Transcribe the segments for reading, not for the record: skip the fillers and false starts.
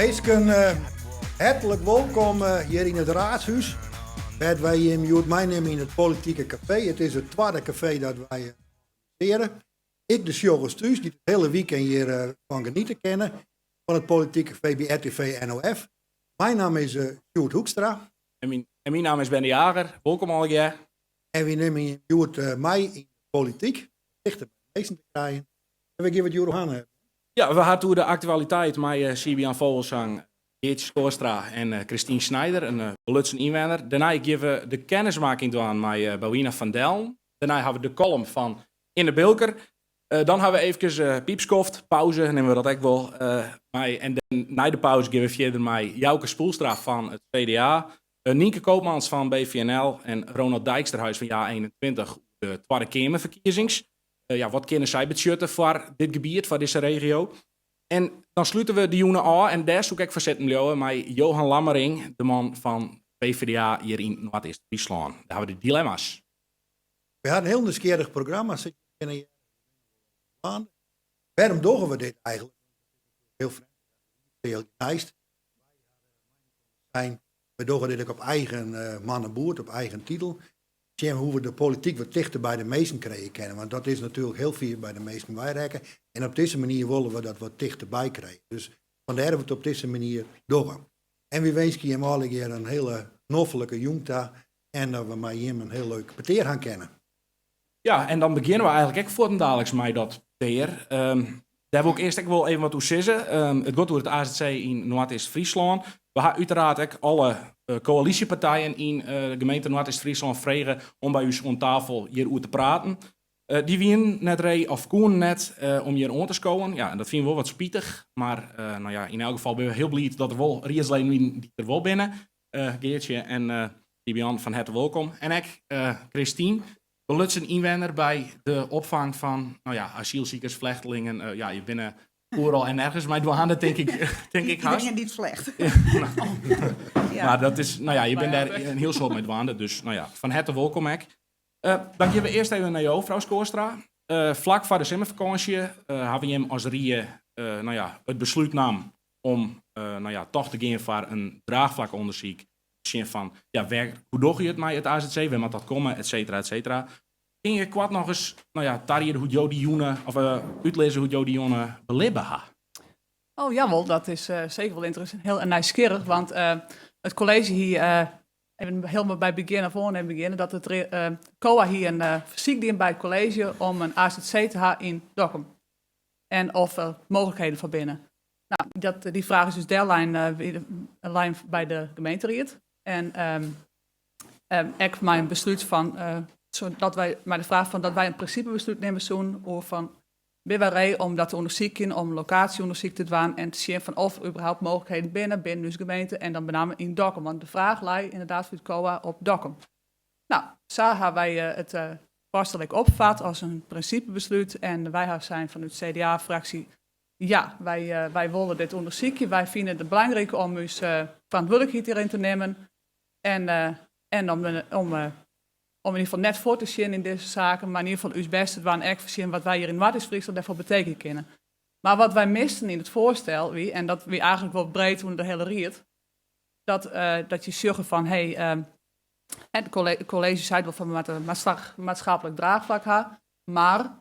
Minsken, hertlik wolkom hjir yn it Raadshús, wêr't wy jim hjoed meinimme yn it politike kafee. It is it twadde kafee dat wy organisearje. Ek de sjoggers thús, dy't it hiele wykein hjir fan geniete kinne, fan it politike kafee by RTV NOF. Myn namme is Sjoerd Hoekstra. En myn namme is Ben de Jager. Wolkom allegear. En wy nimme jim hjoed mei yn de polityk, tichter by de minsken te krijen. En wêr gean we it hjoed oer hawwe? Ja, we ha it oer de aktualiteit mei Siebe-Jan Vogelzang, Geartsje Schoorstra en Christine Schneider, in belutsen ynwenner. Dêrnei gean we de kennismakking dwaan mei Bouwina van Dellen. Dêrnei ha we de kollum fan Inne Bilker. Dan ha we eefkes pypskoft, pauze neame we dat ek wol. Mei, en nei de pauze gean we fierder mei Jouke Spoelstra fan it CDA, Nynke Koopmans fan BVNL en Ronald Dijksterhuis fan JA21 oer de Twadde Keamerferkiezings. Ja, wat kinne sy betsjutte foar dit gebiet, foar dizze regio? En dan slute we de jûn ôf, en dêr soe ik ek foar sitten bliuwe, mei Johan Lammering, de man fan PvdA hjir yn Noardeast-Fryslân. Dêr hawwe we de dilemma's. We ha in hiel nijsgjirrich programma, sit je kinne dwaan. Wêrom dogge we dit eigentlik? Hiel frjemd, heel neist. We dogge dit ek op eigen manneboet, op eigen titel. Sjen hoe we de polityk wat tichter by de minsken krije kinne, want dat is natuerlik hiel fier by de minsken weirekke. En op dizze manier wolle we dat wat tichterby krije. Dus fandêr dat we it op dizze manier dogge. En wy winskje jim allegear in hiele noflike jûn ta en dat we mei jim in hiel leuk petear ha kinne. Ja, en dan begjinne we eigentlik ek fuortendaliks mei dat petear. Dêr wol ik earst ek wol even wat oer sizze. It giet oer it azc yn Noardeast-Fryslân. We ha úteraard ek alle koalysjepartijen yn de gemeente Noardeast-Fryslân frege om by ús oan tafel hjiroer te praten. Dy wienen net ree of koenen net om hjir oan te skowen. Ja, en dat fine we wol wat spitich, mar no ja, yn elk gefal binne we hiel bliid dat der wol riedsleden wienen dy't der wol binne. Geartsje en Siebe-Jan, fan herte wolkom. En ek Christine, belutsen ynwenner by de opfang fan no ja, asylsikers, flechtlingen. Ja, je binne oeral en nergens mei dwaande, tink ik, tink ik hast. Iedereen dy't flecht. Ja. Mar dat is, no ja, je binne dêr in hiel soad mei dwaande, dus no ja, fan herte wolkom ek. Dan gean we earst even nei jo, frou Schoorstra. Flak foar de simmerfakânsje hawwe jim as rie no ja, it beslút naam om no ja, toch te gean foar in draachflakûndersyk sjen fan, ja, wêr, hoe dogge je it mei it azc, wêr moat dat komme, et cetera, et cetera. Kinne je koart noch ris, no ja, tariede hoe't jo dy jûn, of útlizze hoe't jo dy jûn belibbe ha? Oh, jawol, dat is seker wol ynteressant, hiel nijsgjirrich, want it kolleezje hie, even hielendal by it begjin of oan even begjinne, dat it COA hie in fersyk dien by it kolleezje om in azc te ha yn Dokkum en oft der mooglikheden foar binne. No, dat, dy fraach is dus dellein lein by de gemeenteried. En ek mei in beslút fan, dat wy, mei de fraach fan dat wy in prinsipebeslút nimme soenen oer fan, binne wy ree om dat te ûndersykjen, om lokaasjeûndersyk te dwaan en te sjen fan oft der überhaupt mooglikheden binne binnen ús gemeente en dan benammen yn Dokkum, want de fraach lei ynderdaad fanút COA op Dokkum. No, sa ha wy it foarstel ek opfat as in prinsipebeslút en wy ha sein fanút CDA-fraksje, Ja, wy wolle dit ûndersykje. Wy fine it belangryk om ús ferantwurdlikheid hjiryn te nimmen en en om om om yn ieder gefal net fuort te sjen yn dizze saken, mar yn ieder gefal ús bêst te dwaan ek foar sjen wat wy hjir yn Noardeast-Fryslân dêrfoar betekenje kinne. Mar wat wy misten yn it foarstel wie, en dat wie eigentlik wol breed ûnder de hiele ried, dat dat je sjogge fan hé, it kolleezje seit wol fan we moatte maatschappelijk draachflak ha, mar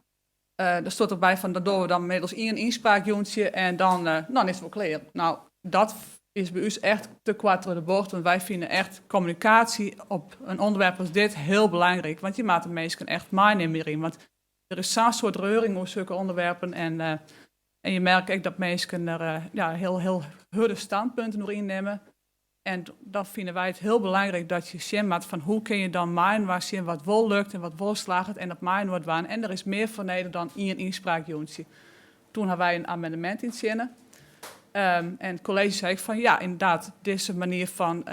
Der stiet derby fan dat dogge we dan middels ien ynspraakjûntsje en dan, dan is it wol klear. No, dat is by ús echt te koart troch de bocht, want wy fine echt kommunikaasje op in ûnderwerp as dit hiel belangryk, want je moatte minsken echt meinimme hjiryn, want der is sa'n soad reuring oer sokke ûnderwerpen en, en je merke ek dat minsken der ja, hiel, hiel hurde standpunten oer ynnimme. En dan fine wy it hiel belangryk dat je sjen moatte fan hoe kinne je dan mei-inoar sjen wat wol lukt en wat wol slagget en dat mei-inoar dwaan. En der is mear foar nedich dan ien ynspraakjûntsje. Toen ha wy in amendemint yntsjinne. En it kolleezje sei ek fan ja, ynderdaad, dizze manier fan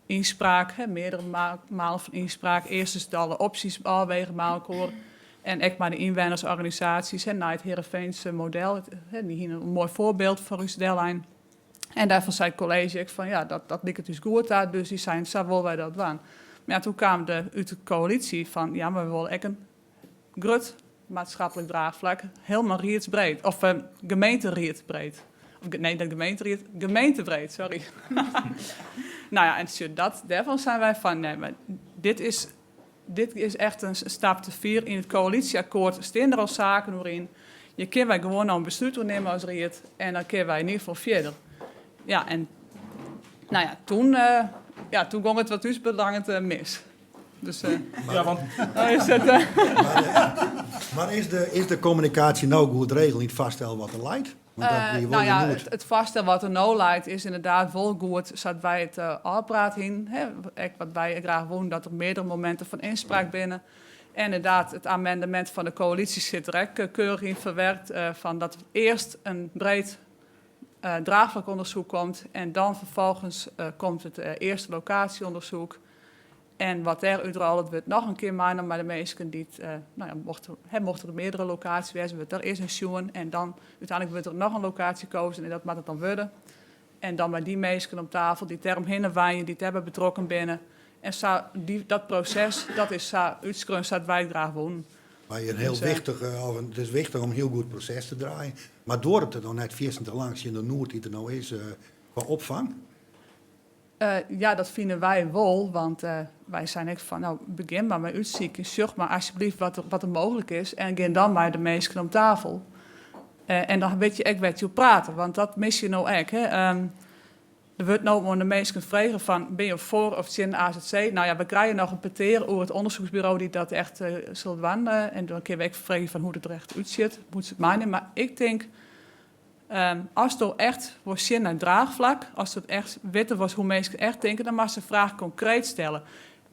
ynspraak, hè, meardere malen fan ynspraak, earst ris alle opsjes ôfwege mei elkoar en ek mei de ynwennersorganisaasjes, hè, nei it Heerenveense model, hè, dy hiene in moai foarbyld foar ús dellein. En dêrfan sei it kolleezje ek fan ja, dat, dat liket ús goed ta, dus dy seinen sa wolle wy dat dwaan. Mar ja, toen kaam de út de koälysje fan ja, mar we wolle ek in grut maatschappelijk draachflak, helemaal riedsbreed, of gemeenteriedbreed. Nee, net gemeenteried, gemeentebreed, sorry. Nou ja, en sjoch, dat, dêrfan seinen wy fan, nee, mar dit is echt in stap te fier. Yn it koälysjeakkoart steane der al saken oer yn. Hjir kinne wy gewoan no in beslút oer nimme as ried en dan kinne wy yn ieder gefal fierder. Ja, en nou ja, toen, ja, toen gong it wat ús belanget mis. Dus Ja, want dan is it, Mar is de kommunikaasje no goed regele yn it foarstel wat der leit? Want dat wie wol Nou ja, noed. it foarstel wat der no leit is ynderdaad wol goed sa't wy it ôfpraat hiene. Hè. Ek wat wy graach woene, dat der meardere mominten fan ynspraak binne. En ynderdaad, it amendemint fan de koälysje sit der ek keurich yn ferwurke, fan dat earst in breed draachflakûndersyk komt en dan ferfolgens komt it earste lokaasjeûndersyk. En wat dêr útrôlet wurdt noch in kear meinaam by de minsken dy't, nou ja, hè, mochten der meardere lokaasjes wêze, wurdt dêr earst nei sjoen en dan úteinlik wurdt der noch in lokaasje keazen en dat moat it dan wurde. En dan mei dy minsken om tafel dy't dêromhinne wenje, dy't dêrby betrokken binne. En sa, dat proses, dat is sa útskreaun sa't wy it graach woene. Mar in hiel Dus, wichtich, of it is wichtich om in hiel goed proses te draaien. Mar duorret it dan net fierstente lang tsjin de noed dy't der no is kwa opfang? Ja, dat fine wy wol, want wy seinen ek fan, no, begjin mar mei útsykjen, sjoch mar asjebleaft wat der mooglik is en gean dan mei de minsken om tafel. En dan witte je ek wêr't je oer prate, want dat mis je no ek. Hè. Der wurdt no oan de minsken frege fan, binne jo foar of tsjin de AZC? Nou ja, we krije noch in petear oer it ûndersyksburo dy't dat echt sil dwaan. En dan kinne we ek freegje fan hoe't it der echt útsjocht, hoe't se it meinimme. Mar ik tink, asto echt wolst sjen nei draachflak, asto it echt witte wolst hoe't minsken echt tinke, dan moatst de fraach konkreet stelle.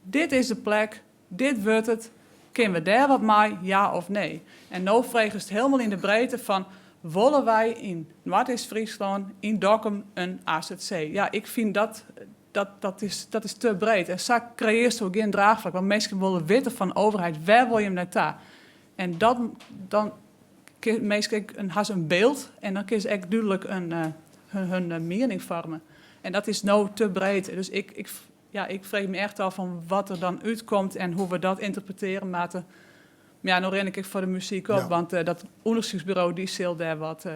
Dit is de plek, dit wurdt it, kinne we dêr wat mei, ja of nee? En no fregest hielendal yn de breedte fan, wolle wy yn Noardeast-Fryslân, yn Dokkum, in AZC? Ja, ik fyn dat dat is te breed. En sa kreëarrest gjin draachflak, want minsken wolle witte fan de overheid, wêr wolle jim nei ta? En dan kinne minsken ek hawwe se in byld en dan kinne se ek dúdlik hun miening foarmje. En dat is no te breed. Dus ja, ik freegje my echt ôf fan wat der dan útkomt en hoe't we dat ynterpretearje moatte. Mar ja, no rin ik ek foar de muzyk op, want dat ûndersyksburo dy sil dêr wat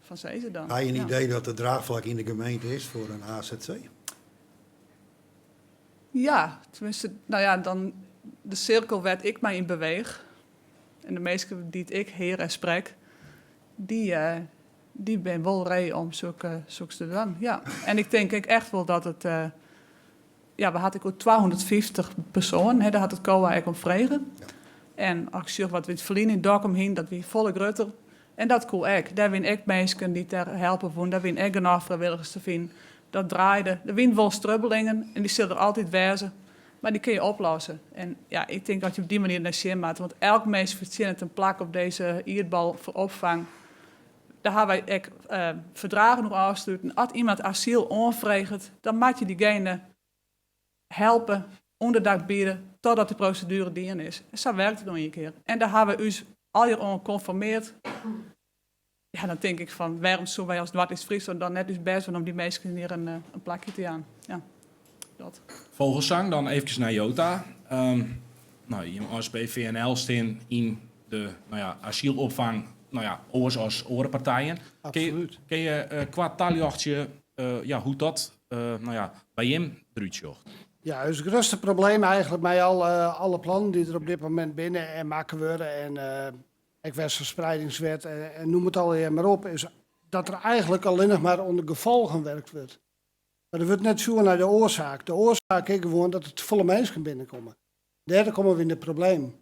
fan sizze dan. Ha je in idee dat der draachflak yn de gemeente is foar in AZC? Ja, teminsten, nou ja, dan de sirkel wêr't ik my yn beweech en de minsken dy't ik hear en sprek, dy binne wol ree om soks te dwaan. Ja. En ik tink ek echt wol dat it. Ja, we hiene ek 250 persoanen, hè, dêr hat it COA ek om frege. En as ik sjoch wat we yn it ferline yn Dokkum hiene, dat wie folle grutter. En dat koe ek. Dêr wiene ek minsken dy't dêr helpe woene. Dêr wiene ek genôch frijwilligers te finen. Dat draaide. Der wiene wol strubbelingen en dy sille der altyd wêze. Mar dy kinne je oplosse. En ja, ik tink dat je op dy manier nei sjen moatte. Want elk minsk fertsjinnet in plak op dizze ierdbol foar opfang. Dêr hawwe wy ek ferdraggen oer ôfsletten. As iemand asyl oanfreget, dan moatte je dygene helpe, ûnderdak biede, totdat de proseduere dien is. Sa wurket it no ien kear. En dêr hawwe wy ús allegear oan konformearre. Ja, dan tink ik fan, wêrom soene wy as Noardeast-Fryslân dan net ús bêst dwaan om dy minsken hjir in plakje te jaan? Ja, dat. Vogelzang, dan even nei jo ta. No, jim ASP VNL steane yn de, nou ja, asylopfang, nou ja, oars as oare partijen. Absolút. Kinne je koart taljochtsje ja, hoe't dat nou ja, by jim derút sjocht? Ja, it grutste probleem eigentlik mei alle plannen dy't der op dit momint binne en makke wurde en ek ferspriedingswet en neam it allegear mar op, is dat der eigentlik allinnich mar oan de gefolgen wurke wurdt. Mar der wurdt net sjoen nei de oarsaak. De oarsaak is gewoan dat der te folle minsken binnenkomme. Dêr komme we yn de problemen.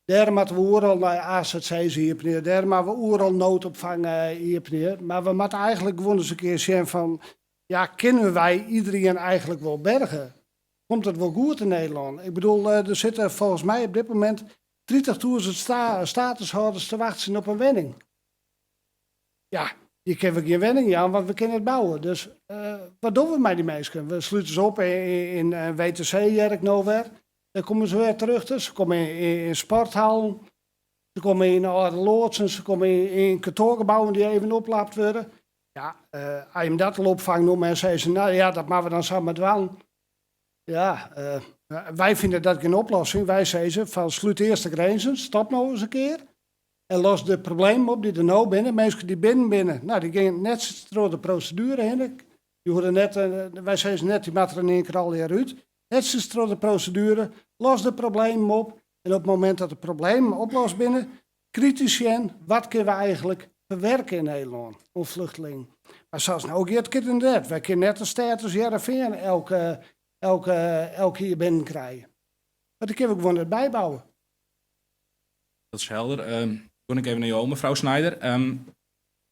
Dêr moatte we oeral nei AZC's iepenje, dêr moatte we oeral noodopfang iepenje. Mar we moatte eigentlik gewoan ris in kear sjen fan, ja, kinne wy iderien eigentlik wol berge? Komt it wol goed yn Nederlân? Ik bedoel, der sitte folgens my op dit momint 30.000 statushâlders te wachtsjen op in wenning. Ja, dy kinne we gjin wenning jaan, want we kinne net bouwe. Dus wat dogge we mei dy minsken? We slute se op yn WTC, hear ik no wer. Dêr komme se wer terjochte. Se komme yn sporthallen, se komme yn âlde loadsen, se komme yn kantoargebouwen dy't even oplapt wurde. Ja, as je dat al opfang noeme en sizze, no ja, dat moatte we dan samar dwaan. Ja, wy fine dat gjin oplossing. Wy sizze fan slút earst de grinzen, stop no ris in kear. En los de problemen op dy't der no binne. Minsken dy't binnen binne, no, dy gean net troch de proseduere hinne. Dy hoege net, wy sizze net, dy moatte der yn ien kear allegear út. Net troch de proseduere, los de problemen op. En op it momint dat de problemen oplost binne, kritysk sjen, wat kinne we eigentlik ferwerke yn Nederlân oan flechtlingen. Mar sa as no giet, kin it net. Wy kinne net in stêd as Hearrenfean elke, elke, elk jier binnen krije. Mar dat kinne we gewoan net bybouwe. Dat is helder. Gean ik even nei jo, mefrou Snijder.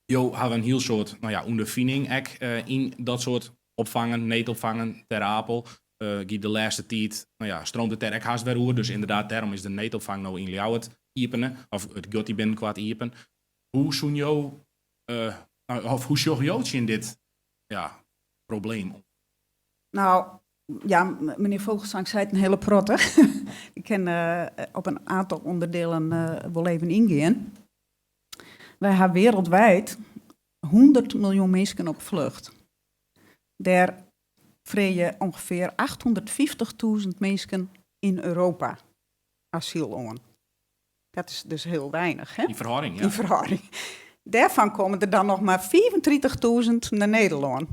Jo hawwe in hiel soad no ja, ûnderfining ek yn dat soart opfangen, needopfangen, Ter Apel. Giet de lêste tiid, no ja, streamt it dêr ek hast wer oer. Dus ynderdaad, dêrom is de needopfang no yn Ljouwert iepene, of it giet dy binnenkoart iepen. Hoe soene jo, of hoe sjogge jo tsjin dit ja, probleem oan? Nou, ja, menear Vogelzang seit in hiele protte. Ik kin op in oantal ûnderdielen wol even yngean. Wy ha wereldwijd 100 miljoen minsken op flucht. Dêr freegje ûngefear 850.000 minsken yn Europa asyl oan. Dat is dus hiel weinich, hè? Yn ferhâlding, ja. Yn ferhâlding. Dêrfan komme der dan noch mar 35.000 nei Nederlân.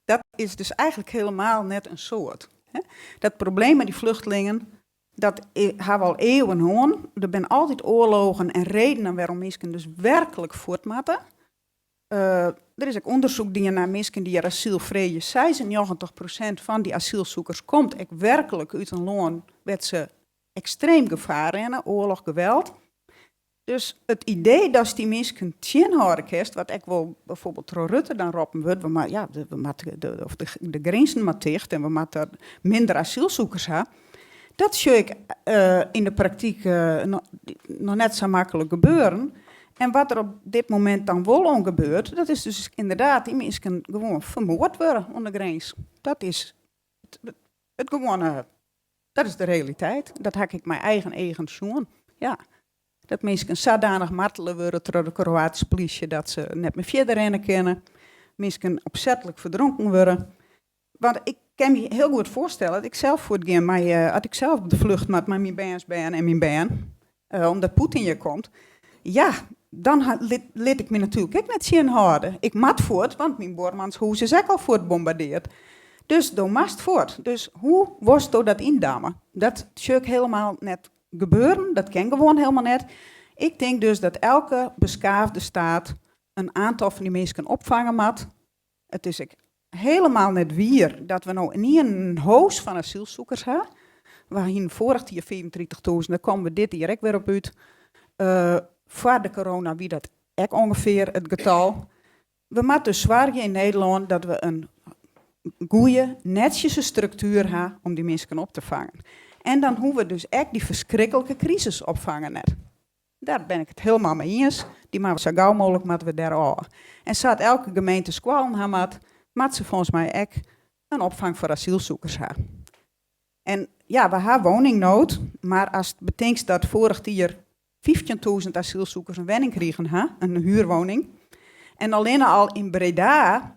Dat is dus eigentlik hielendal net in soad. Hè? Dat probleem mei dy flechtlingen, dat ha we al iuwen hân. Der binne altyd oarloggen en redenen wêrom't minsken dus werklik fuort moatte. Der is ek ûndersyk dien nei minsken dy't hjir asyl freegje. 96% fan dy asylsikers komt ek werklik út in lân wêr't se ekstreem gefaar rinne, oarloch, geweld. Dus it idee dat dy minsken tsjinhâlde kinst, wat ek wol bygelyks troch Rutte dan roppen wurdt, we ja, we moatte de, of de, de grinzen moatte ticht en we moatte minder asylsikers ha. Dat sjoch ik yn de praktyk noch net sa maklik gebeuren. En wat der op dit momint dan wol oan gebeurt, dat is dus ynderdaad dy minsken gewoan fermoard wurde oan de grins. Dat is it gewoane, dat is de realiteit. Dat ha ik mei eigen eagen sjoen. Ja. Dat minsken sadanich martele wurde troch de Kroatyske polysje dat se net mear fierder rinne kinne. Minsken opsetlik ferdronken wurde. Want ik kin my hiel goed foarstelle dat ik sels fuortgean mei, as ik sels op de flucht moat mei myn bernsbern en myn bern, omdat Poetin hjir komt. Ja, dan lit ik my natuerlik ek net tsjinhâlde. Ik moat fuort, want myn buormanshûs is ek al fuortbombardearre. Dus do moatst fuort. Dus hoe wolsto dat yndamme? Dat sjoch ik hielendal net gebeuren. Dat kin gewoan hielendal net. Ik tink dus dat elke beskaafde steat in oantal fan dy minsken opfange moat. It is ek hielendal net wier dat we no in hoas fan asylsikers ha. We hiene foarich jier 35.000, dêr komme we dit jier ek wer op út. Foar de corona wie dat ek ûngefear it getal. We moatte dus soargje yn Nederlân dat we in goede, netsjese struktuer ha om dy minsken op te fangen. En dan hoege we dus ek dy ferskriklike krisisopfangen net. Dêr bin ik it hielendal mei iens. Dy moatte sa gau mooglik moatte we dêr ôf. En sa't elke gemeente skoallen ha moat, moat se folgens my ek in opfang foar asylsikers ha. En ja, we ha wenningnood, mar ast betinkst dat foarich jier 15.000 asylsikers in wenning krigen ha, in hierwenning, en allinne al yn Breda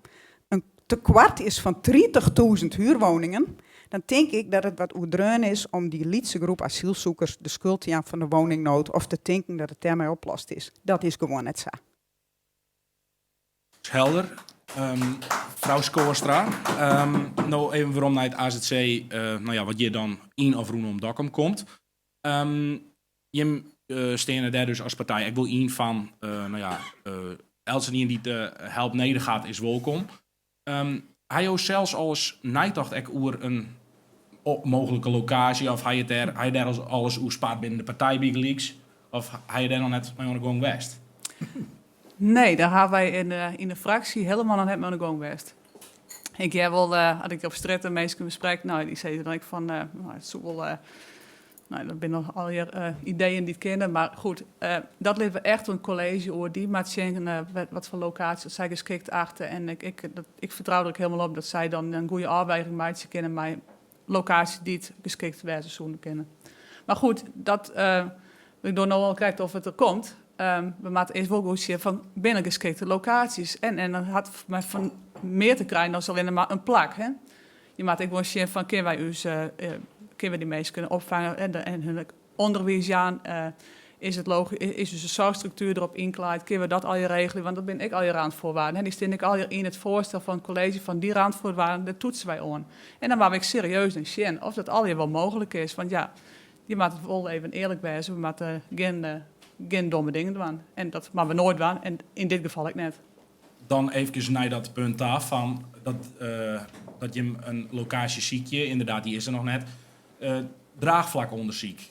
in tekoart is fan 30.000 hierwenningen, dan tink ik dat it wat oerdreaun is om dy lytse groep asylsikers de skuld te jaan fan de wenningnood of te tinken dat it dêrmei oplost is. Dat is gewoan net sa. Helder. Frou Schoorstra, no even werom nei it AZC, no ja, wat hjir dan yn of rûnom Dokkum komt. Jim steane dêr dus as partij ek wol yn fan, no ja, eltsenien dy't help nedich hat is wolkom. Ha jo sels alris neitocht ek oer in mooglike lokaasje of ha je dêr, ha je dêr alris oer praat binnen de partij bygelyks? Of ha je dêr noch net mei oan de gong west? Nee, dêr ha wy yn de fraksje hielendal noch net mei oan de gong west. Ik hear wol, as ik op strjitte minsken besprek, no, dy sizze dan ek fan, no, it soe wol, no, dat binne noch allegear ideeën dy't kinne, mar goed, dat litte we echt oan it kolleezje oer. Dy moat sjen wat foar lokaasje sy geskikt achte en ik fertrou der ek hielendal op dat sy dan in goede ôfwaging meitsje kinne mei lokaasjes dy't geskikt wêze soene kinne. Mar goed, dat ik doch no al krekt oft it der komt. We moatte earst wol goed sjen fan binne geskikte lokaasjes en dat hat mei fan mear te krijen as allinne mar in plak. Hè? Je moatte ek gewoan sjen fan kinne wy ús, kinne we dy minsken opfange en hun ûnderwiis jaan. Is it is ús soarchstruktuer derop ynklaaid? Kinne we dat allegear regelje? Want dat binne ek allegear randvoorwaarden. Hè. Dy stean ek allegear yn it foarstel fan it kolleezje fan dy randvoorwaarden, dêr toetse wy oan. En dan moatte we ek serieus nei sjen oft dat allegear wol mooglik is. Want ja, je moatte wol even earlik wêze, we moatte gjin, gjin domme dingen dwaan. En dat moatte we noait dwaan en yn dit gefal ek net. Dan eefkes nei dat punt ta fan dat, dat jim in lokaasje sykje, ynderdaad dy is der noch net. Draachflakûndersyk,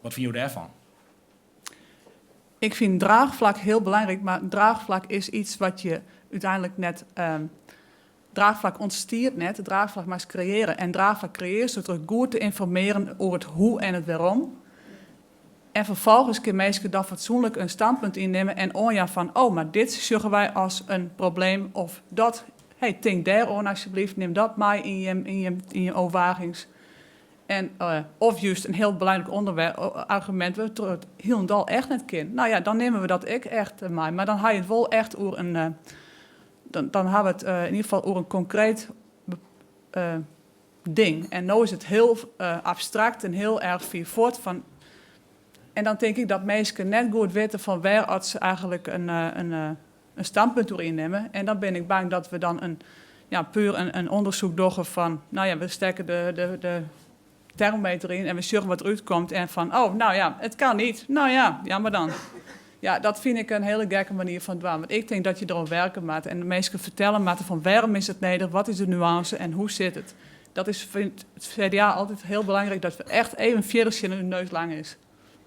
wat fine jo dêrfan? Ik fyn draachflak hiel belangryk, mar draachflak is yts wat je úteinlik net. Draachflak ûntstiet net, draachflak moatst kreëarje. En draachflak kreëarst troch goed te ynformearjen oer it hoe en it wêrom. En ferfolgens kinne minsken dan fatsoenlik in standpunt ynnimme en oanjaan fan, oh, mar dit sjogge wy as in probleem of dat, hey, tink dêr oan asjebleaft, nim dat mei yn jim, yn jim, yn jim overwegings. En, of júst in hiel belangryk ûnderwerp, argumint wêrtroch it hielendal echt net kin. No ja, dan nimme we dat ek echt mei. Mar dan ha je it wol echt oer in, dan, dan ha we it yn ieder gefal oer in konkreet ding. En no is it hiel abstrakt en hiel erch fier fuort fan. En dan tink ik dat minsken net goed witte fan wêr oft se eigentlik in standpunt oer ynnimme. En dan bin ik bang dat we dan in, ja, puer in ûndersyk dogge fan, no ja, we stekke de termometer yn en we sjogge wat derút komt en fan, oh, no ja, it kan niet. No ja, jammer dan. Ja, dat fyn ik in hiele gekke manier fan dwaan. Want ik tink dat je deroan werke moatte en de minsken fertelle moatte fan wêrom is it nedich, wat is de nuânse en hoe sit it. Dat is, fynt it CDA altyd hiel belangryk, dat we echt even fierder sjen dan ús neus lang is.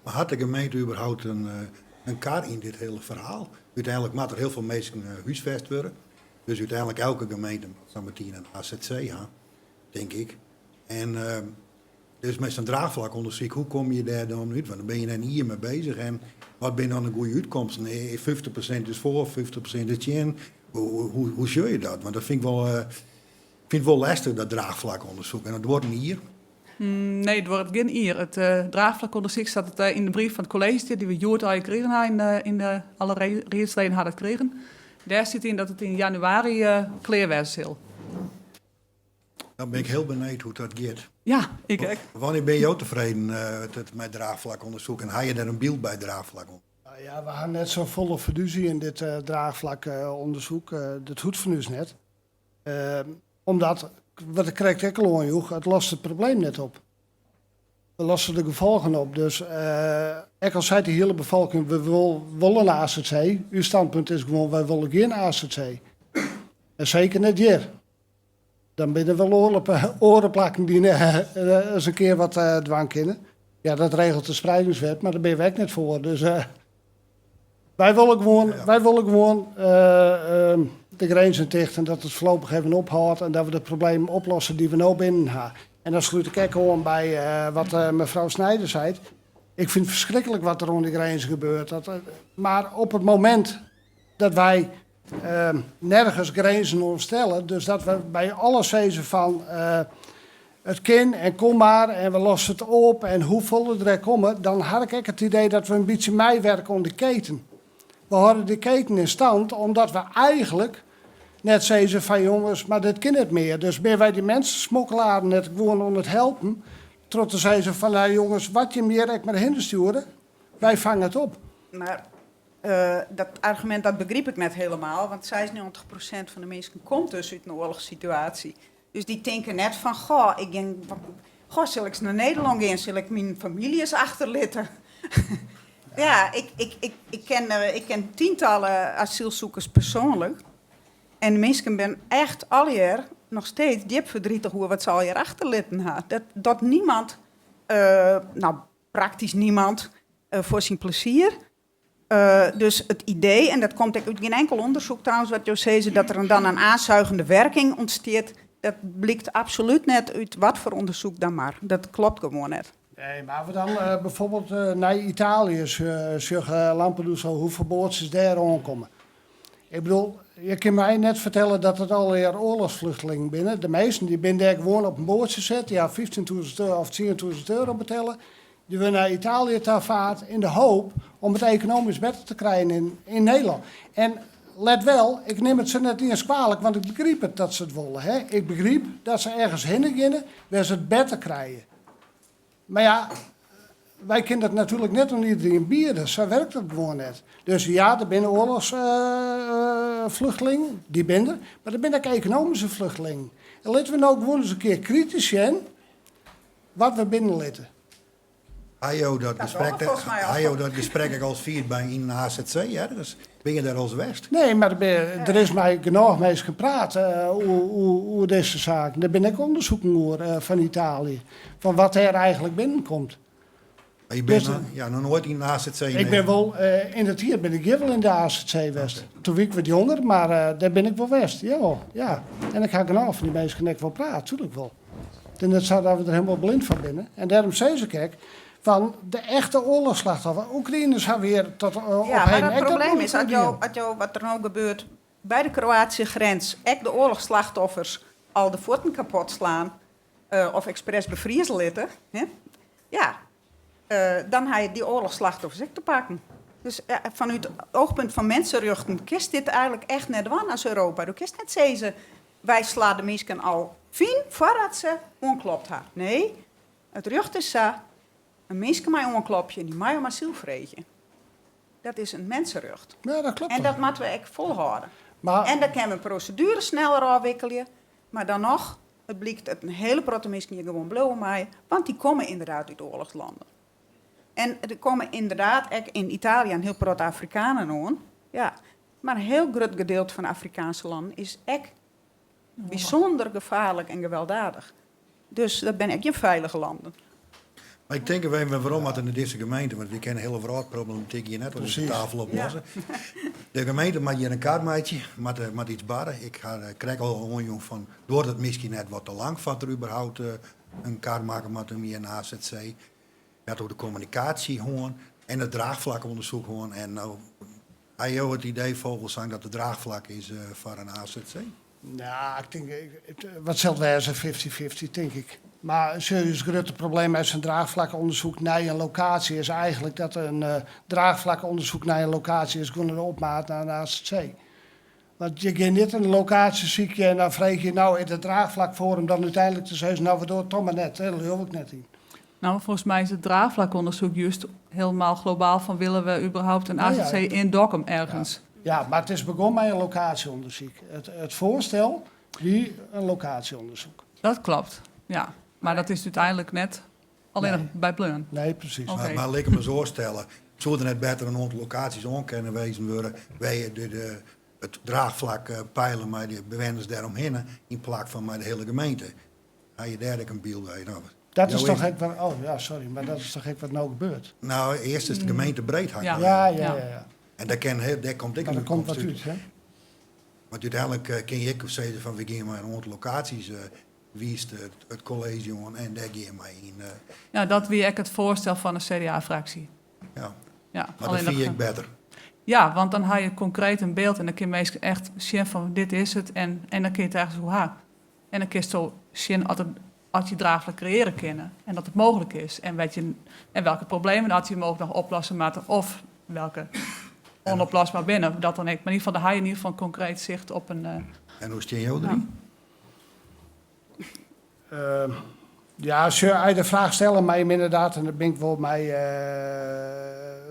Mar hat de gemeente überhaupt in kar yn dit hiele ferhaal? Uteinlik moat der hiel folle minsken húsfest wurde. Dus úteinlik elke gemeente moat sa metien in AZC ha, tink ik. En dus mei sa'n draachflakûndersyk, hoe komme je dêr dan út? Want dan binne je in jier mei beuzich en wat binne dan de goede útkomsten? 50% is foar, 50% is tsjin. Hoe, hoe sjogge je dat? Want dat fyn ik wol, fyn it wol lestich, dat draachflakûndersyk. En dat duorret in jier. Nee, it duorret gjin jier. It draachflakûndersyk sa't it yn de brief fan it kolleezje stiet, dy't we hjoed al krigen ha, yn de, alle riedsleden ha dat krigen. Dêr stiet yn dat it yn januari klear wêze sil. Dan bin ik hiel benijd hoe't dat giet. Ja, ik ek. Wannear binne jo tefreden mei draachflakûndersyk en ha je dêr in byld by draachflak? Nou ja, we ha net sa folle fedúsje yn dit draachflakûndersyk. Dat hoecht fan ús net. Omdat, wat ik krekt ek al oanjoech, it lost it probleem net op. We losse de gefolgen op. Dus ek al seit de hiele befolking, we wolle in AZC, ús standpunt is gewoan, wy wolle gjin AZC. En seker net hjir. Dan binne der wol oare plakken dy't ris in kear wat dwaan kinne. Ja, dat regelt de spreidingswet, mar dêr binne we ek net foar. Dus wy wolle gewoan, wy wolle gewoan de grinzen ticht en dat it foarlopich even ophâldt en dat we de problemen oplosse dy't we no binnen ha. En dan slút ik ek oan by wat mefrou Snijder seit. Ik fyn it ferskriklik wat der oan de grinzen gebeurt. Dat, mar op it momint dat wy nergens grinzen oan stelle, dus dat we by alles sizze fan it kin en kom mar en we losse it op en hoefolle der ek komme, dan ha ik ek it idee dat we in bytsje meiwerke oan de keten. We hâlde de keten yn stand omdat we eigentlik net sizze fan jonges, mar dit kin net mear. Dus binne wy dy minskesmokkelaren net gewoan oan it helpen troch te sizzen fan nou jonges, wat jim hjir ek mar hinne stjoere, wy fange it op. Mar dat argumint dat begryp ik net hielendal, want 96% fan de minsken komt dus út in oarlochssituaasje. Dus dy tinke net fan, goh, ik gean, goh, sil ik nei Nederlân gean, sil ik myn famylje ris achterlitte? Ja, ik ken tientallen asielzoekers persoanlik. En de minsken binne echt allegear noch steeds djip verdrietig oer wat se allegear achterlitten ha. Dat niemand, nou praktysk niemand, foar syn plezier. Dus it idee, en dat komt ek út gjin inkel ûndersyk trouwens, wat jo sizze, dat der dan in aanzuigende werking ûntstiet, dat blykt absolút net út wat foar ûndersyk dan mar. Dat kloppet gewoan net. Nee, mar we dan bijvoorbeeld nei Italië sjogge, Lampedusa, hoefolle boatsjes dêr oankomme. Ik bedoel, je kinne my net fertelle dat it allegear oarlochsfluchtelingen binne. De measten dy binne dêr gewoan op in boatsje set, dy ha 15.000 euro of 10.000 euro betelle. Dy wurde nei Italië ta faard yn de hoop om it ekonomysk better te krijen yn Nederlân. En let wel, ik nim it se net iens kwalik, want ik begryp it dat se it wolle. Hè? Ik begryp dat se ergens hinne geane wêr't se it better krije. Mar ja, Wy kinne dat natuerlik net oan iedereen biede, sa werkt dat gewoan net. Dus ja, der binne oarlochsfluchtlingen, dy binne der, mar der binne ek ekonomyske fluchtlingen. En litte we no gewoan ris in kear kritysk sjen wat we binnenlitte. Ha jo dat Dat gesprek, dogge we volgens mij al. ha jo dat gesprek ek al fierd by yn AZC ergens? Binne je dêr alris west? Nee, mar der is mei genôch minsken praat oer dizze saken. Der binne ek ûndersoeken oer fan Italië, fan wat dêr eigentlik binnenkomt. Maar je bent ja, noch noait yn de AZC? Ik bin wol, yn de tiid bin ik hjir wol yn de AZC west. Toen wie ik wat jonger, mar dêr bin ik wol west. Jawol, ja. En ik ha genôch fan dy minsken ek wol praat, tuerlik wol. It is net sa dat we der hielendal blind foar binne. En dêrom sis ik ek, fan de echte oarlochsslachtoffer, Oekraïners hawwe hjir tot op Ja, mar heden it ek dat probleem muoilik is, as jo, as jo, wat der no gebeurt by de Kroatische grens, ek de oarlochsslachtoffers al de fuotten kapot slaan of ekspres befrieze litte, hè, ja, dan ha je dy oarlochsslachtoffers ek te pakken. Dus fanút it oogpunt fan mensenrjochten kinst dit eigenlik echt net dwaan as Europa. Do kinst net sizze, wy slaan de minsken al fyn foardat se oanklopt ha. Nee, it rjocht is sa, in minske mei oanklopje en dy mei om asyl freegje. Dat is in mensenrjocht. Ja, dat klopt. En dat moatte we ek folhâlde. Mar, En dan kinne we in proseduere sneller ôfwikkelje, mar dan noch, it blykt dat in hiele protte minsken hjir gewoan bliuwe meie, want dy komme ynderdaad út oarlochslannen. En der komme ynderdaad ek yn Italië in hiel protte Afrikanen oan. Ja, mar in hiel grut gedeelte fan de Afrikaanske lannen is ek bysûnder gefaarlik en gewelddadich. Dus dat binne ek gjin feilige lannen. Mar ik tink even werom moatte nei dizze gemeente, want wy kinne de hiele wrâldproblematyk hjir net op dizze tafel oplosse. De gemeente moat hjir in kar meitsje, moat iets barre. Ik ha krekt al oanjûn fan, duorret it miskien net wat te lang foar't der überhaupt in kar makke moat om hjir in AZC. Dat oer de kommunikaasje hân en it draachflakûndersyk hân. En no ha jo it idee, Vogelzang, dat der draachflak is foar in AZC? Nou, ik tink, wat sil it wêze, fifty-fifty, tink ik. Mar in serieus grutte probleem mei sa'n draachflakûndersyk nei in lokaasje is eigenlik dat in draachflakûndersyk nei in lokaasje is gewoan in opmaat nei in AZC. Want je gean net in lokaasje sykje en dan freegje je, nou, is der draachflak foar om dan úteinlik te sizzen, nou, we dogge it toch mar net. Dêr leau ik net yn. Nou, mar folgens my is it draachflakûndersyk just hielendal globaal fan willen we überhaupt in AZC yn Dokkum ergens. Ja, mar it is begûn mei in lokaasjeûndersyk. It foarstel wie in lokaasjeûndersyk. Dat kloppet, ja. Mar dat is úteinlik net allinnich by bleaun. Nee, presys. Oké. Mar lit ik him ris oars stelle. Soe der net better in oantal lokaasjes oan kinne wezen wurde wêr je it draachflak peile mei de bewenners dêromhinne yn plak fan mei de hiele gemeente? Ha je dêr ek in byld by? Nou, Dat is jo toch ek wat, oh ja, sorry, mar dat is toch ek wat no gebeurt? Nou, earst is de gemeente breed hakt. Ja. Ja, ja, ja, ja. En dêr kin, dêr komt ek Mar in der komt wat útkomst út. út, hè? Want úteinlik kin je ek sizze fan we gean mei in oantal lokaasjes wiist it kolleezje oan en dêr gean mei yn. Ja, dat wie ek it foarstel fan de CDA-fraksje. Ja. Ja, Mar dat fyn ik better. Ja, want dan ha je konkreet in byld en dan kinne minsken echt sjen fan dit is it en dan kin je it ergens oer ha. En dan kinsto sjen as je draachflak kreëarje kinne en dat it mooglik is en, wêr't je, en welke problemen dat je mooglik noch oplosse moatte of welke ûnoplosber binne. Dat dan ek. Mar yn ieder gefal, dan ha je yn ieder gefal in konkreet sicht op in. En hoe stean jo deryn? Ja, sjoch, as je de fraach stelle mei him ynderdaad, en dat bin ik wol mei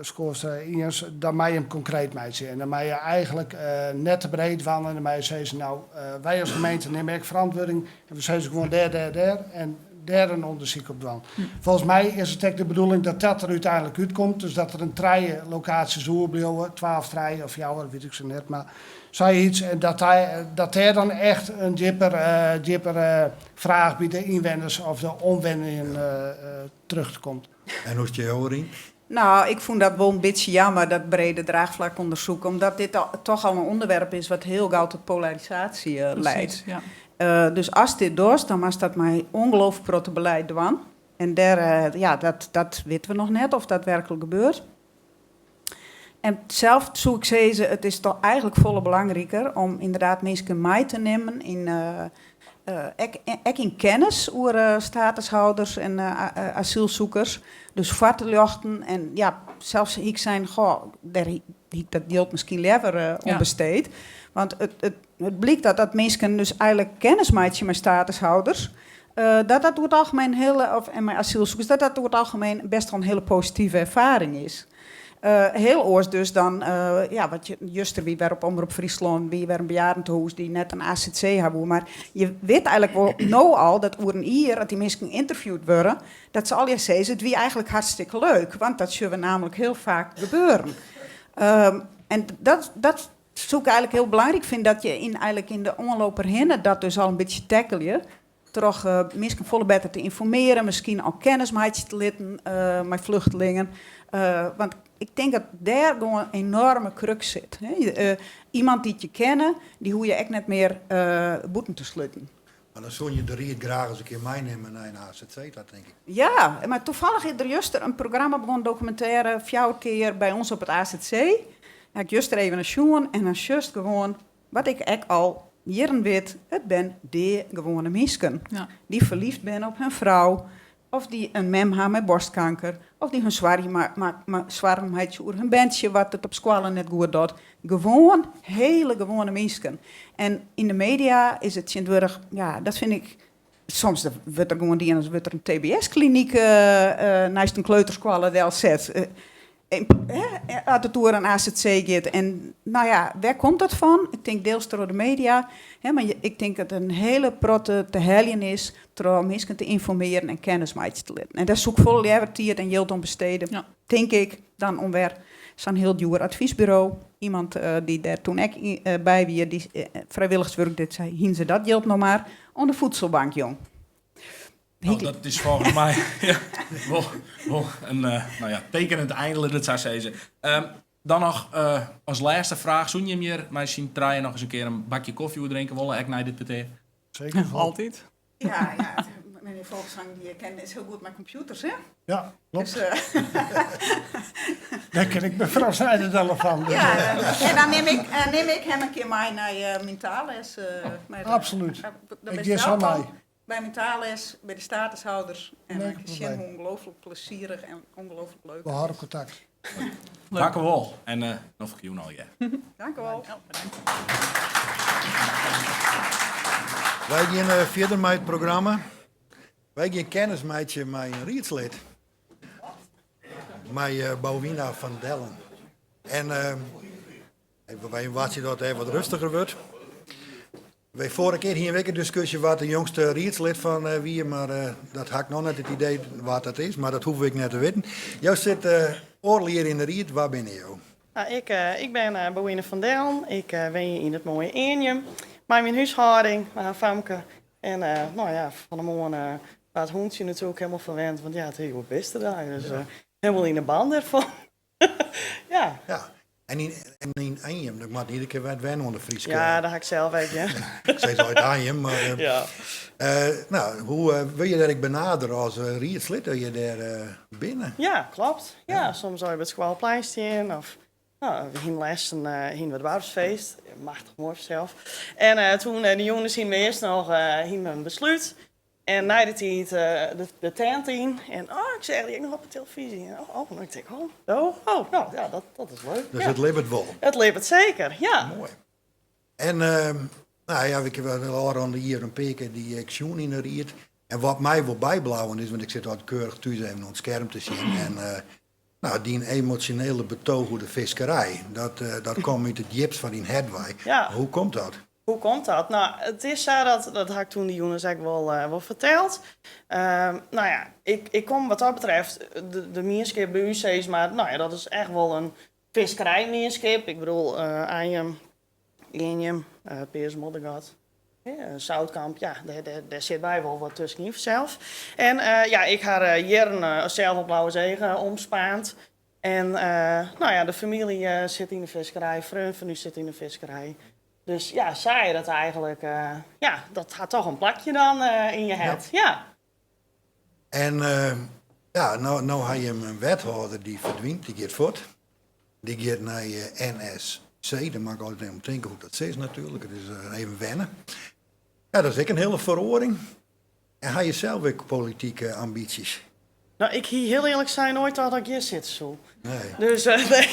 Schoorstra iens, dan mei je him konkreet meitsje. En dan mei je eigenlik net te breed dwaan en dan mei je sizze, nou, wy as gemeente nimme ek ferantwurding en we sizze gewoan dêr, dêr, dêr en dêr in ûndersyk op dwaan. Folgens my is it ek de bedoeling dat dat der úteinlik útkomt, dus dat der in trije lokaasjes oerbliuwe, twa of trije of fjouwer, wit ik sa net, mar sayts. En dat, dat dêr dan echt in djipper, djipper fraach by de ynwenners of de omwenjenden terjochte komt. En hoe stean jo deryn? Nou, ik fûn dat wol in bytsje jammer, dat brede draachflakûndersyk, omdat dit al, toch al in ûnderwerp is wat hiel gau tot polarisaasje liedt. Presys, ja. Dus ast dit dochst, dan moatst dat mei ûngelooflik protte belied dwaan. En dêr, ja, dat witte we noch net oft dat werklik gebeurt. En sels soe ik sizze, it is toch eigenlik folle belangriker om ynderdaad minsken mei te nimmen yn, ek yn kennis oer statushâlders en asylsûkers. Dus foar te ljochten en ja, sels hie ik sein, goh, dêr hie ik dat jild miskien leaver oan besteed. Want it blykt dat minsken dus eigenlik kennis meitsje mei statushâlders. Dat dat oer it algemeen hiele, of en mei asylsikers, dat dat oer it algemeen best wol in hiele positive erfaring is. Hiel oars dus dan, ja, wat je, juster wie wer op Omrop Fryslân, wie wer in bejaardentehûs dy't net in azc ha woe. Mar je witte eigenlik wol no al dat oer in jier, as dy minsken ynterviewd wurde, dat se allegear sizze, it wie eigenlik hartstikke leuk. Want dat sjogge we namelijk hiel faak gebeuren. En dat, dat soe ik eigenlik hiel belangryk fine, dat je yn, eigenlik yn de oanloop derhinne dat dus al in bytsje tackelje. Troch minsken folle better te ynformearjen, miskien al kennis meitsje te litten mei flechtlingen. Want ik tink dat dêr gewoan in enoarme crux sit. Iemand dy't je kenne, dy hoege je ek net mear bûten te sluten. Mar dan soene je de ried graach ris in kear meinimme nei in azc ta, tink ik. Ja, mar tafallich is der juster in programma begûn, dokumintêre, fjouwer kear by ons op it azc. Ha ik juster even nei sjoen en dan sjochst gewoan Wat ik ek al jierren wit, it bin deagewoane minsken. Dy't ferlyfd binne op hun frou, of dy't in mem ha mei borstkanker, of dy't hun soargen meitsje oer hun berntsje wat it op skoalle net goed docht. Gewoan hiele gewoane minsken. En yn de media is it tsjintwurdich, ja, dat fyn ik, soms wurdt der gewoan dien as wurdt der in TBS-klinyk neist in kleuterskoalle delset. As it oer in azc giet. En no ja, wêr komt dat fan? Ik tink deels troch de media, hè, mar ik tink dat in hiele protte te heljen is troch minsken te ynformearjen en kennis meitsje te litten. En dêr soe ik folle leaver tiid en jild oan bestede, tink ik, dan om wer sa'n hiel djoer advysburo. Iemand dy't dêr toen ek by wie, dy't frijwilligerswurk die, sei, hiene se dat jild noch mar oan de voedselbank jûn. No, dat is folgens my ja, wol, wol in uh, no ja, tekenend ein, lit it sa sizze. Um, dan noch uh, as lêste fraach. Soene jim hjir mei syn trijen noch ris in kear in bakje kofje oer drinke wolle, ek nei dit petear? Seker. Altyd. Ja, ja. Menear Vogelzang dy ken is hiel goed mei kompjûters, hè? Ja, klopt. Dus, uh, Dêr ken ik mefrou Snijder dan fan. Dus, ja, en dan nim ik, nim ik him in kear mei nei myn taalles. Absolút. Ik gean sa mei. By myn taalles, by de statushouders. En dan Geen sjen probleem. hoe ongelooflijk plezierig en ongelooflijk leuk We het hâlde is. kontakt. Dank u wol. En uh, noflike jûn allegear. Dank u wol. Wy gean eh, fierder mei it programma. Wy gean kennis meitsje mei in riedslid. Mei eh, Bouwina van Dellen. En eh, even wy wachtsje dat it even wat rêstiger wurdt. Wy foarige kear hiene we ek in diskusje wa't de jongste riedslid fan eh, wie, mar eh, dat ha ik noch net it idee wa't dat is, mar dat hoege ik net te witten. Jo sit eh, oardel jier yn de ried, wa binne jo? Nou, ik, eh, ik ben uh, Bouwina van Dellen. Ik uh, wenje yn it moaie Eanjum mei myn húshâlding, mei har famke. En uh, no ja, fan 'e moarn uh, waard it hûntsje natuerlik hielendal ferwend, want ja, it is hjoed bistedei, dus uh, hielendal yn 'e ban dêrfan. ja. Ja. En yn, en yn Eanjum, dat moat iedere kear wer wenne oan de Fryske. Ja, dat ha ik sels ek, ja. Ik sis altyd Eanjum, mar... eh, ja. eh, no, hoe uh, wurde je dêr ek benadere as uh, riedslid dat je dêr uh, binne? Ja, kloppet. Ja, soms al je by it skoalplein stean of no, we hiene lêsten uh, hiene we it doarpsfeest. Machtich moai fansels. En uh, toen uh, de jûns hiene we earst noch uh, hiene we in beslút. En nei de tiid de, de tent yn. En oh, ik seach dy ek noch op de telefyzje. En oh, oh, ik tink, oh, oh, oh, no, ja, dat, dat is leuk. Dus ja. it libbet wol. It libbet seker, ja. Moai. En uh, no ja, ik ha al ôfrûne jier in pear kear dy ek sjoen yn de ried. En wat my wol bybleaun is, want ik sit altyd keurich thús even oan it skerm te sjen. En uh, no, dyn emosjonele betooch oer de fiskerij, dat, uh, dat komt út it djipst fan dyn hert wei. Ja. Hoe komt dat? Hoe komt dat? No, it is sa dat, dat ha ik toen dy jûns ek wol, uh, wol ferteld. Uh, no ja, ik, ik kom wat dat betreft, de, de mienskip by ús sis mar, no ja, dat is echt wol in fiskerijmienskip. Ik bedoel, uh, Anjum, Eanjum, uh, Peazens-Moddergat, ja, Zoutkamp, ja, dêr, dêr, dêr sit by wol wat tuskenyn fansels. En uh, ja, ik ha uh, jierren uh, sels op Lauwerseach uh, omspaand. En uh, no ja, de famylje uh, sit yn de fiskerij, freon fan ús sit yn de fiskerij. Dus ja, sa is dat eigenlik, uh, ja, dat hat toch in plakje dan uh, yn je hert. Ja. ja. En uh, ja, no, no ha je in wethâlder dy't ferdwynt, dy giet fuort. Dy giet nei NSC, dêr moat ik altyd even om tinke hoe't dat is natuerlik. It is even wenne. Ja, dat is ek in hiele feroaring. En ha je sels ek politike ambysjes? Nou, ik hie hiel earlik sein noait al dat ik hjir sitte soe. Nee. Dus nee.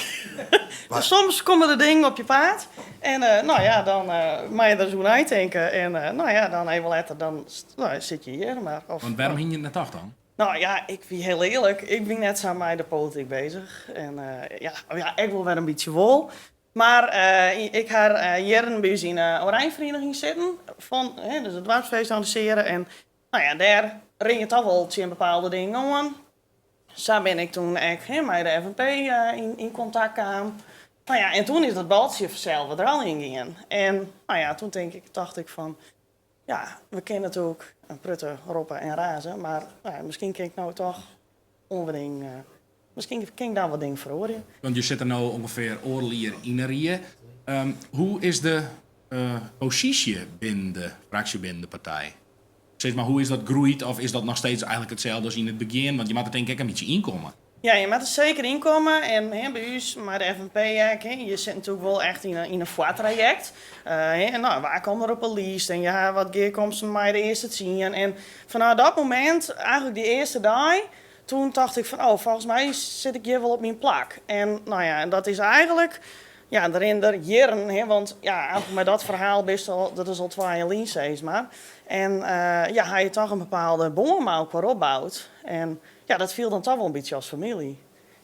Maar- Soms komme der dingen op je paad en no ja, dan moatte je der ris oer neitinke. En no ja, dan even letter, dan no, sit je hjir. Mar, of, Want wêrom hiene je it net tocht dan? Nou ja, ik wie hiel earlik, ik bin net sa mei de polityk beuzich. En ja, oh ja, ek wol wer in bytsje wol. Mar ik ha jierren by ús yn de Oranjeferieniging sitten, fan, hè, dus it doarpsfeest organisearje. En no ja, dêr rinne je toch wol tsjin bepaalde dingen oan. Sa bin ik toen ek, hè, mei de FNP yn kontakt kaam. No ja, en toen is dat baltsje fansels wat rôljen gien. En no ja, toen tink ik, tocht ik fan, ja, we kinne natuerlik in protte roppe en raze, mar no ja, miskien kin ik no toch oan wat dingen, miskien kin ik dan wat dingen feroarje. Want je sitte no ûngefear oardel jier yn 'e rie. Hoe is de posysje binnen de fraksje, binnen de partij? Sis mar, hoe is dat groeid of is dat noch steeds eigentlik itselde as yn it begjin? Want je moatte tink ik ek in bytsje ynkomme. Ja, je moatte seker ynkomme. En hè, by ús, mei de FNP ek, hè, je sitte natuerlik wol echt yn in foartrajekt. Hè, no, wa komt der op 'e list en je ha wat gearkomsten mei de earste tsien. En fanôf dat momint, eigentlik dy earste dei, toen tocht ik fan, oh, folgens my sit ik hjir wol op myn plak. En no ja, en dat is eigentlik, ja, der rinne der jierren, hè, want ja, eigentlik mei dat ferhaal bist al, dat is al twa jier lyn, sis mar. En ja, ha je toch in bepaalde bân mei elkoar opboud. En ja, dat fielt dan toch wol in bytsje as famylje.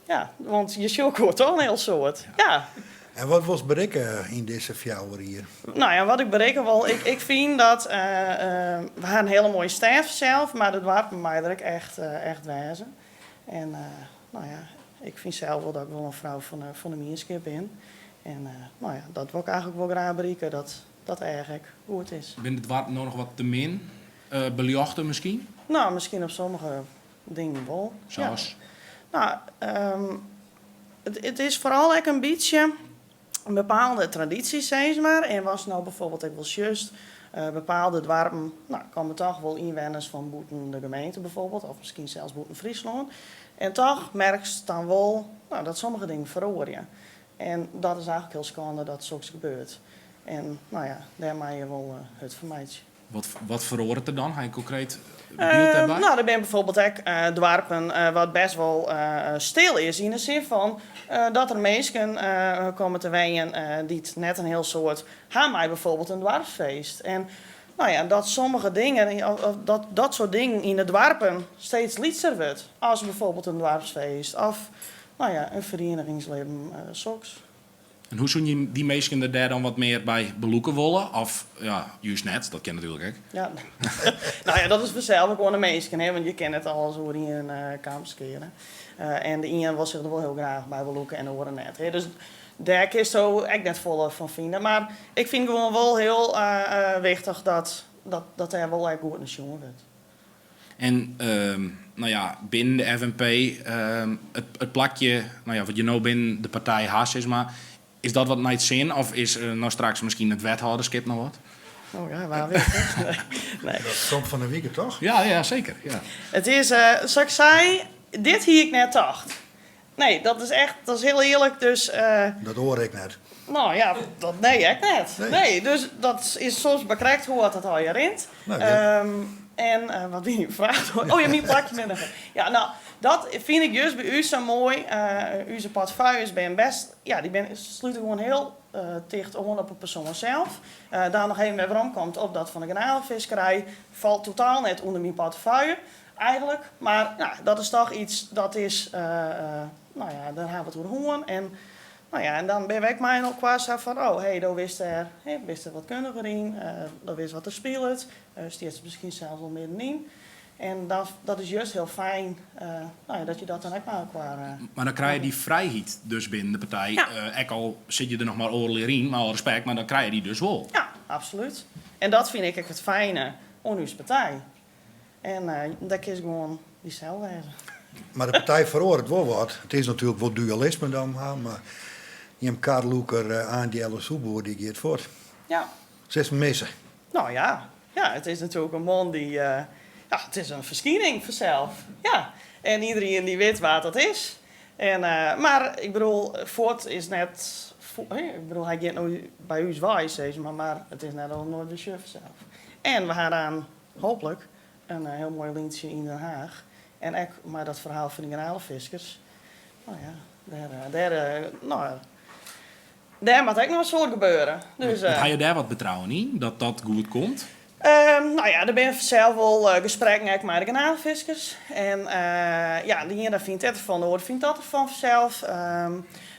Ja, want je sjogge elkoar toch in hiel soad. Ja. En wat wolst berikke yn dizze 4 jier? Nou ja, wat ik berikke wol, ik fyn dat we ha in hiele moaie stêd fansels, mar de doarpen meie der ek echt wêze. En no ja, ik fyn sels wol dat ik wol in frou fan de mienskip bin. En no ja, dat wol ik eigentlik wol graach berikke, dat dat each ek goed is. Binne de doarpen no noch wat te min beljochte miskien? Nou, miskien op sommige dingen wol. Sa as? Ja. Nou, it is foaral ek in bytsje in bepaalde tradysje, sis mar. En watst no bijvoorbeeld ek wol sjochst, bepaalde doarpen, no, komme toch wol ynwenners fan bûten de gemeente bijvoorbeeld, of miskien sels bûten Fryslân. En toch merkst dan wol, no, dat sommige dingen feroarje. En dat is eigentlik hiel skande dat soks gebeurt. En no ja, dêr meie je wol hurd foar meitsje. Wat feroaret der dan? Ha je in konkreet byld dêrby? No, der binne bijvoorbeeld ek doarpen wat best wol stil is. Yn de sin fan dat der minsken komme te wenjen dy't net in hiel soad ha mei bijvoorbeeld in doarpsfeest. En no ja, dat sommige dingen, of dat dat soart dingen yn de doarpen steeds lytser wurdt. As bijvoorbeeld in doarpsfeest of no ja, in ferienigingslibben, soks. En hoe soene je dy minsken der dêr dan wat mear by belûke wolle? Of ja, juist net, dat kin natuerlik ek. Ja. No ja, dat is fansels ek oan de minsken, hè, want je kinne net alles oer ien kam skeare. En de ien wol sich der wol hiel graach by belûke en de oare net. Hè. Dus dêr kinsto ek net folle fan fine. Mar ik fyn gewoan wol hiel wichtich dat dêr wol ek goed nei sjoen wurdt. En no ja, binnen de FNP, it plakje, no ja, wat je no binnen de partij ha, sis mar, is dat wat nei it sin of is no straks miskien it wethâlderskip noch wat? Oh ja, wa wit. Nee. Nee. Dat komt fan 'e wike, toch? Ja, ja, seker. Ja. It is, sa't ik sei, dit hie ik net tocht. Nee, dat is echt, dat is hiel earlik, dus... Dat hoar ik net. No ja, dat, nee, ek net. Nee. Nee, dus dat is soms mar krekt hoe dat allegear rint. Nou, ja. En wat wie dyn fraach? Oh ja, myn plakje binnen. Ja, no, dat fyn ik juist by ús sa moai. Us portefeuilles binne best, ja, dy binne, slute gewoan hiel ticht oan op 'e persoan sels. Dan noch even wer weromkomt op dat fan de garnalefiskerij, falt totaal net ûnder myn portefeuille. Eigentlik, mar ja, dat is toch iets dat is, no ja, dêr ha we it oer hân. En, no ja, en dan binne we ek mei elkoar sa fan, oh, hé, do witst dêr, hè, bist der wat kundiger yn, do witst wat der spilet, stiest der miskien sels wol middenyn. En dat is juist hiel fijn, no ja, dat je dat dan ek mei elkoar. Mar dan krije je dy frijheid dus binnen de partij, Ja. ek al sit je der noch mar oardel jier yn, mei alle respekt, mar dan krije je dy dus wol. Ja, absolút. En dat fyn ik ek it fijne oan ús partij. En dêr kinst gewoan dysels wêze. Mar de partij feroaret wol wat. It is natuerlik wol dualisme dan, mar jim karlûker Aant Jelle Soepboer dy giet fuort. Ja. Silst him misse? No ja, ja, it is natuerlik in man dy't, ja, it is in ferskining fansels. Ja, en iderien dy wit wa't dat is. En, mar ik bedoel, fuort is net, ik bedoel, hy giet no by ús wei, sis mar, mar it is net of noait wer sjoch fansels. En we ha dan hooplik in hiel moai lyntsje yn Den Haach. En ek mei dat ferhaal fan dy garnalefiskers. No ja, dêr, dêr, no, dêr moat ek noch in soad gebeure. Dus, Ha je dêr wat betrouwen yn, dat dat goed komt? No ja, der binne fansels wol gesprekken ek mei de garnalefiskers. En ja, de iene fynt dit derfan, de oare fynt dat derfan fansels.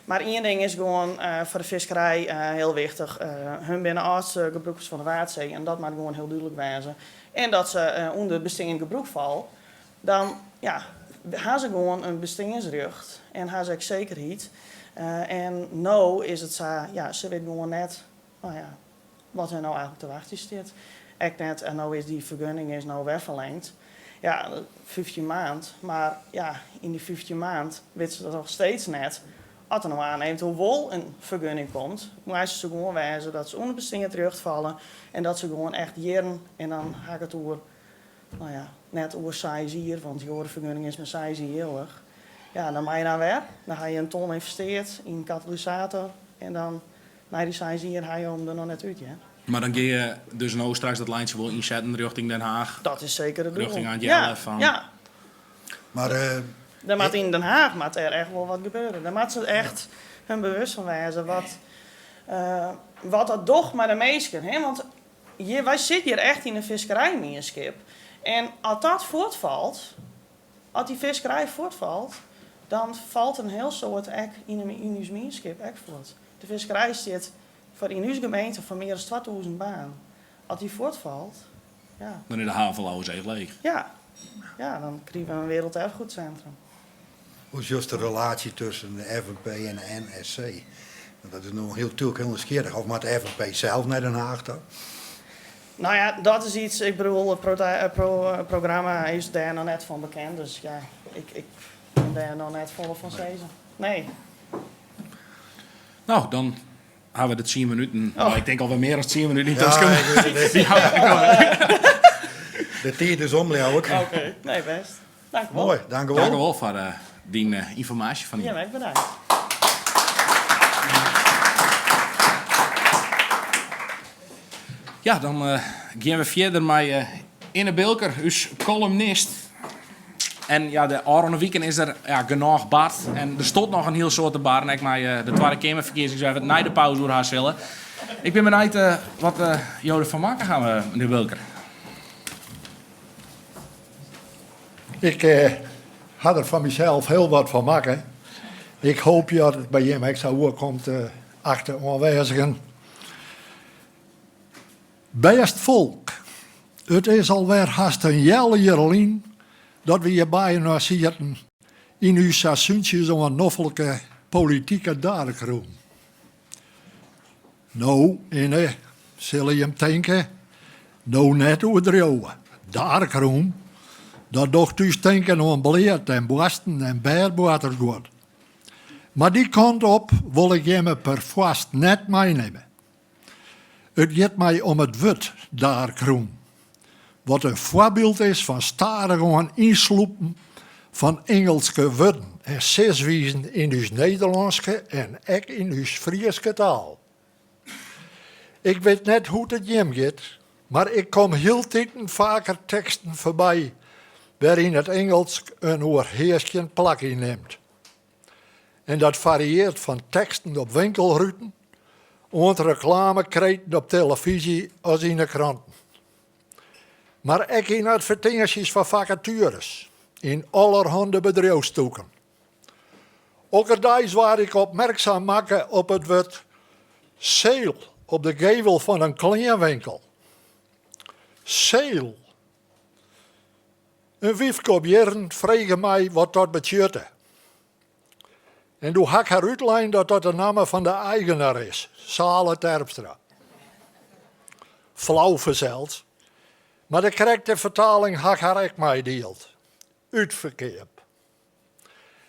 Mar ien ding is gewoan foar de fiskerij hiel wichtich. Hun binne de âldste gebrûkers fan de Waadsee en dat moat gewoan hiel dúdlik wêze. En dat se ûnder it besteand gebrûk falle, dan ja, ha se gewoan in besteansrjocht en ha se ek sekerheid. En no is it sa, ja, se witte gewoan net, no ja, wat hun no eigentlik te wachtsjen stiet. Ek net, en no is dy fergunning is no wer ferlingd. Ja, 15 maand. Mar ja, yn dy 15 maand witte se noch steeds net as der no aan eventueel wol in fergunning komt. Moasten se gewoan wêze dat se ûnder besteand rjocht falle en dat se gewoan echt jierren, en dan ha ik it oer, no ja, net oer seis jier, want dy oare fergunning is mar seis jier jildich. Ja, dan moatte je dan wer. Dan ha je in ton ynvesteard yn in katalysator en dan nei dy seis jier ha jo him der noch net út, hear. Mar dan gean je dus no straks dat lijntsje wol ynsetten rjochting Den Haag? Dat is seker it doel. Rjochting Aant Jelle fan. Ja. Mar, Der moat yn Den Haag moat dêr echt wol wat gebeure. Dêr moatte se echt hun bewust fan wêze wat, wat dat docht mei de minsken. Hè? Want hjir, wy sitte hjir echt yn in fiskerijmienskip. En as dat fuortfalt, as dy fiskerij fuortfalt, dan falt in hiel soad ek yn, yn ús mienskip ek fuort. De fiskerij stiet foar yn ús gemeente foar mear as 2000 banen. As dy fuortfalt, ja. Dan is de haven fan Lauwerseach leech. Ja, ja, dan krije we in werelderfgoedcentrum. Hoe is just de relaasje tusken de FNP en de NSC? Want dat is no hiel natuerlik hiel nijsgjirrich. Of moat de FNP sels nei Den Haag ta? No ja, dat is iets, ik bedoel, it programma is dêr noch net fan bekend, dus ja, ik, ik kin dêr noch net folle fan sizze. Nee. No, dan ha we de tsien minuten. Oh. No, ik tink alwer mear as tsien minuten yntusken. De tiid is om, leau ik. Oké, nee, bêst. Dankewol. Moai, dankewol. Dankewol foar eh, dyn eh, ynformaasje fan Ja, ek bedankt. Ja, dan eh, gean we fierder mei eh, Inne Bilker, ús columnist. En ja, de ôfrûne wiken is der ja, genôch bard. En der stiet noch in hiel soad te barren, ek mei eh, de Twadde Keamerferkiezings wêr't we it nei de pauze oer ha sille. Ik bin benijd eh, wat eh, jo derfan makke hawwe, menear Bilker. Ik eh, ha der fan mysels hiel wat fan makke. Ik hoopje dat it by jim ek sa oerkomt, eh, achte oanwêzigen. Bêst folk, it is alwer hast in healjier lyn dat we hjir byinoar sieten yn ús sa súntsjes oan noflike politike darkroom. No, Inne, sille jim tinke, no net oerdriuwe. Darkroom, dat docht ús tinken oan bleat en boarsten en bêdboartersguod. Mar dy kant op wol ik jimme perfoarst net meinimme. It giet my om it wurd darkroom, wat in foarbyld is fan stadichoan ynslûpen fan Ingelske wurden en siswizen yn ús Nederlânske en ek yn ús Fryske taal. Ik wit net hoe't it jim giet, mar ik kom hieltiten faker teksten foarby wêryn it Ingelsk in oerhearskjend plak ynnimt. En dat fariearret fan teksten op winkelruten oant reklamekreten op telefyzje as yn 'e kranten. Mar ek yn advertinsjes foar fakatueres yn allerhande bedriuwstûken. Okkerdeis waard ik opmerksam makke op it wurd sale op de gevel fan in kleanwinkel. Sale. In wyfke op jierren frege my wat dat betsjutte. En doe ha ik har útlein dat dat de namme fan de eigener is, Sale Terpstra. Flau fansels, mar de krekte fertaling ha ik har ek meidield. Útferkeap.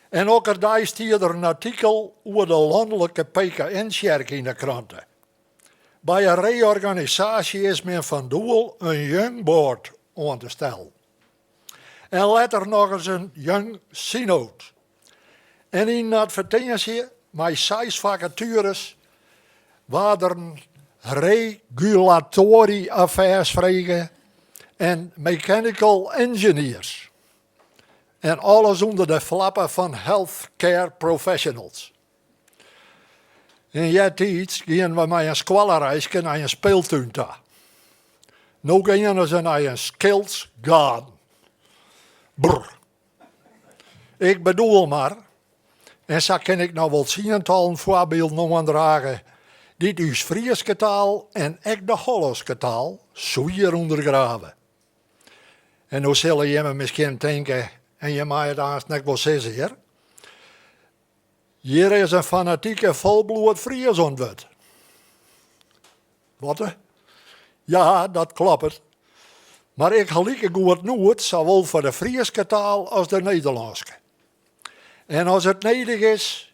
En okkerdeis stie der in artikel oer de lanlike PKN-tsjerke yn de krante. By in reorganisaasje is men fan doel in Young Board oan te stellen. En letter nochris in Young Synod. En yn in advertinsje mei seis fakatueres waard der in regulatory affairs frege en mechanical engineers. En alles ûnder de flappe fan healthcare professionals. En eartiids gienen we mei in skoallereiske nei in speeltún ta. No geane se nei in skills garden. Brr. Ik bedoel mar, en sa kin ik noch wol tsientallen foarbylden oandrage dy't ús Fryske taal en ek de Hollânske taal swier ûndergrave. En no sille jimme miskien tinke, en jim meie it aanst ek wol sizze hear, hjir is in fanatike folbloed Fries oan it wurd. Wat? Ja, dat kloppet. Mar ik ha likegoed noed sawol foar de Fryske taal as de Nederlânske. En as it nedich is,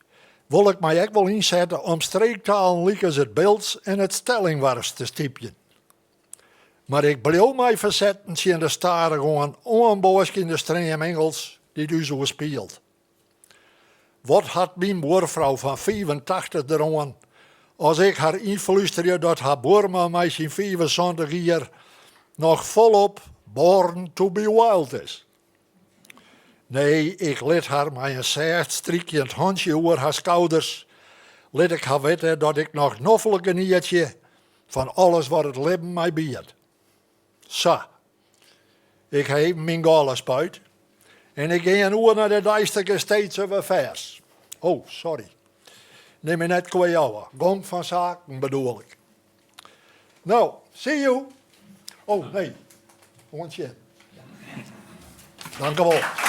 wol ik my ek wol ynsette om streektalen lykas it Bilts en it Stellingwarfs te stypjen. Mar ik bliuw my fersetten tsjin de stadichoan oanboaskjende stream Ingelsk dy't ús oerspielt. Wat hat myn buorfrou fan 85 deroan as ik har ynflústerje dat har buorman mei syn 75 jier noch folop born to be wild is? Nee, ik lit har mei in sêft strykjend hantsje oer har skouders, lit ik har witte dat ik noch noflik genietsje fan alles wat it libben my biedt. Sa. Ik ha even myn gâle spuid en ik gean oer nei de deistige States of Affairs. Oh, sorry. Nim my net kwea ôf. Gong fan saken bedoel ik. No, see you. Oh, nee. Oant sjen. Dankewol.